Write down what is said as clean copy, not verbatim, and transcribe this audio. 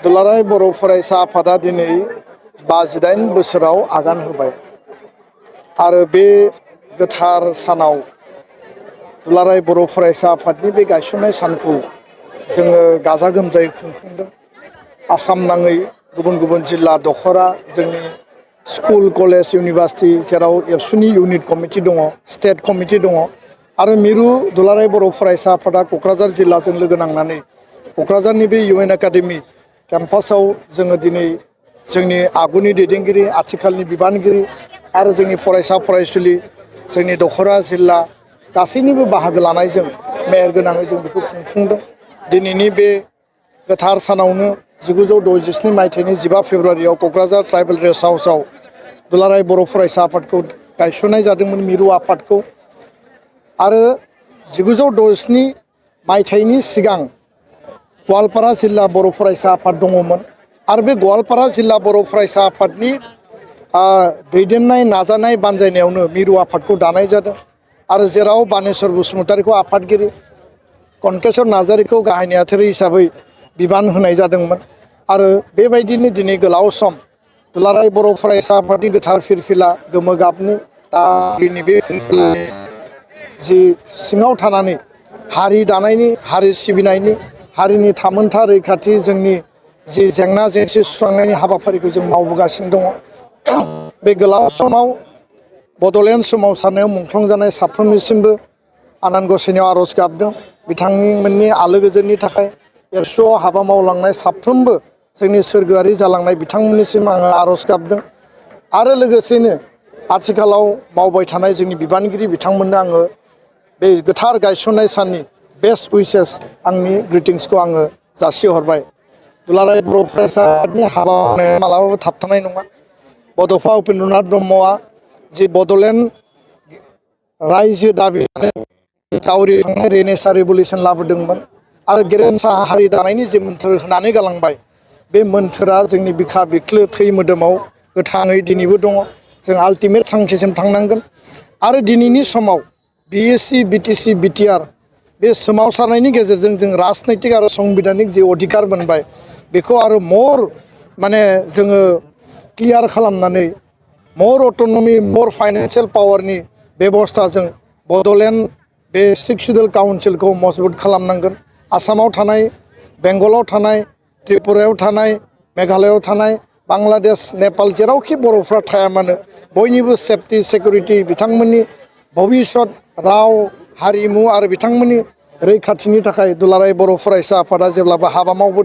दुलाराय बर' फरायसा आफादा दिनै 58 बोसोराव आगान होबाय आरो बे गोथार सानाव दुलाराय बर' फरायसा आफादनि बे गायसननाय सानखौ जोङो गाजा गोमजायै खुंफुंदों। आसाम नाङै गुबुन गुबुन जिल्ला दखरा जोंनि स्कुल कलेज इउनिभारसिटि जेराव एबसुनि इउनिट कमिटि दङ, स्टेट कमिटि दङ आरो मिरु दुलाराय बर' फरायसा आफादा क'क्राझार जिल्लाजों लोगो नांनानै क'क्राझारनि बे इउ एन एकाडेमि केम्पासाव जोङो दिनै जोंनि आगुनि दैदेनगिरि, आथिखालनि बिबानगिरि आरो जोंनि फरायसा फरायसुलि, जोंनि दखरा जिल्ला गासैनिबो बाहागो लानायजों मेहेर गोनाङै जों बेखौ खुंफुंदों। दिनैनि बे गोथार सानावनो 1967 मायथाइनि 15 फेब्रुवारियाव क'क्राझार ट्राइबेल रेस्ट हाउसआव दुलाराय बर' फरायसा आफादखौ गायसननाय जादोंमोन, मिरु आफादखौ। आरो 1967 मायथाइनि सिगां गवालपारा जिल्ला बर' फरायसा आफाद दङमोन आरो बे गवालपारा जिल्ला बर' फरायसा आफादनि दैदेननाय नाजानाय बानजायनायावनो मिरु आफादखौ दानाय जादों आरो जेराव बानेश्वर बसुमतारीखौ आफादगिरि, कनकेश्वर नार्जारीखौ गाहाय नेहाथारि हिसाबै बिबान होनाय जादोंमोन। आरो बेबायदिनो दिनै गोलाव सम दुलाराय बर' फरायसा आफादनि गोथार फिरफिला गोमो गाबनि दानि बे फिरफिलानि जि सिङाव थानानै हारि दानायनि, हारि सिबिनायनि, हारिनि थामोनथा रैखाथि, जोंनि जि जेंना जेंसि सुस्रांनायनि हाबाफारिखौ जों मावबोगासिनो दङ। बे गोलाव समाव बड'लेण्ड सोमावसारनायाव मुंख्लं जानाय साफ्रोमनिसिमबो आनान गसाइनियाव आर'ज गाबदों बिथांमोननि आलो गोजोननि थाखाय। एबसुआव हाबा मावलांनाय साफ्रोमबो जोंनि सोरगोआरि जालांनाय बिथांमोननिसिम आङो आर'ज गाबदों आरो लोगोसेनो आथिखालाव मावबाय थानाय जोंनि बिबानगिरि बिथांमोननो आङो बे गोथार गायसननाय साननि बेस्ट उइसेस, आंनि ग्रिटिंसखौ आङो जासिहरबाय। दुलाराय बर' फरायसा आफादनि हाबा मावनाया मालाबाबो थाबथानाय नङा। बड'फा उपेन्द्रनाथ ब्रह्मआ जि बड'लेण्ड रायजो दाबि जावरिखांनाय रेनेसां रिभलिउसन लाबोदोंमोन आरो गेरेमसा हारि दानायनि जे मोन्थोर होनानै गालांबाय, बे मोन्थोरा जोंनि बिखा बिख्लो थै मोदोमाव गोथाङै दिनैबो दङ। जों आल्टिमेट थांखिसिम थांनांगोन आरो दिनैनि समाव BSc, BTC, BTR बे सोमावसारनायनि गेजेरजों जों राजनैतिक आरो संबिधानिक जे अधिकार मोनबाय, बेखौ आरो जोङो क्लियार खालामनानै मर अट'नमि, मर फाइनेन्सियेल पावारनि बेबस्थाजों बड'लेण्ड बे 6th सिडिउल काउन्सिलखौ मजबुत खालामनांगोन। आसामाव थानाय, बेंगलाव थानाय, त्रिपुरायाव थानाय, मेघालयआव थानाय, बांलादेश, नेपाल जेरावखि बर'फ्रा थाया मानो बयनिबो सेफटि, सिकिउरिटि, बिथांमोननि भबिसत, राव, हारिमु आरो बिथांमोननि रैखाथिनि थाखाय दुलाराय बर' फरायसा आफादा जेब्लाबो हाबा मावबोदों।